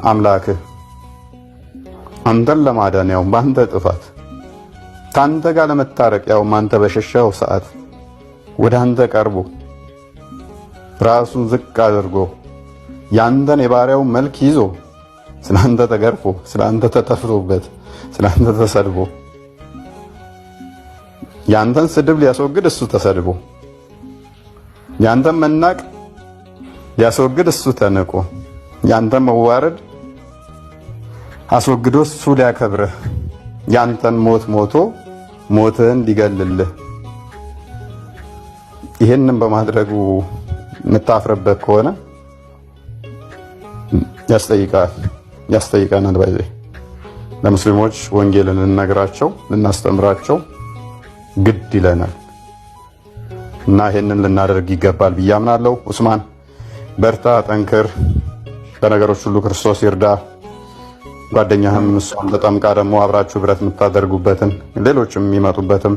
አምላክህ አንተን ለማዳን፣ ያው በአንተ ጥፋት ከአንተ ጋር ለመታረቅ፣ ያው አንተ በሸሸኸው ሰዓት ወደ አንተ ቀርቦ ራሱን ዝቅ አድርጎ ያንተን የባሪያው መልክ ይዞ ስለ አንተ ተገርፎ፣ ስለ አንተ ተተፍቶበት፣ ስለ አንተ ተሰድቦ፣ ያንተን ስድብ ሊያስወግድ እሱ ተሰድቦ፣ ያንተን መናቅ ሊያስወግድ እሱ ተንቆ፣ ያንተን መዋረድ አስወግዶ እሱ ሊያከብርህ፣ ያንተን ሞት ሞቶ ሞትህን ሊገልልህ ይህንን በማድረጉ የምታፍርበት ከሆነ ያስጠይቃል፣ ያስጠይቀናል። By the way ለሙስሊሞች ወንጌልን ልንነግራቸው ልናስተምራቸው ግድ ይለናል እና ይህንን ልናደርግ ይገባል ብዬ አምናለሁ። ኡስማን በርታ፣ ጠንክር፣ በነገሮች ሁሉ ክርስቶስ ይርዳ። ጓደኛህም እሷም ተጠምቃ ደግሞ አብራችሁ ህብረት የምታደርጉበትን ሌሎችም የሚመጡበትም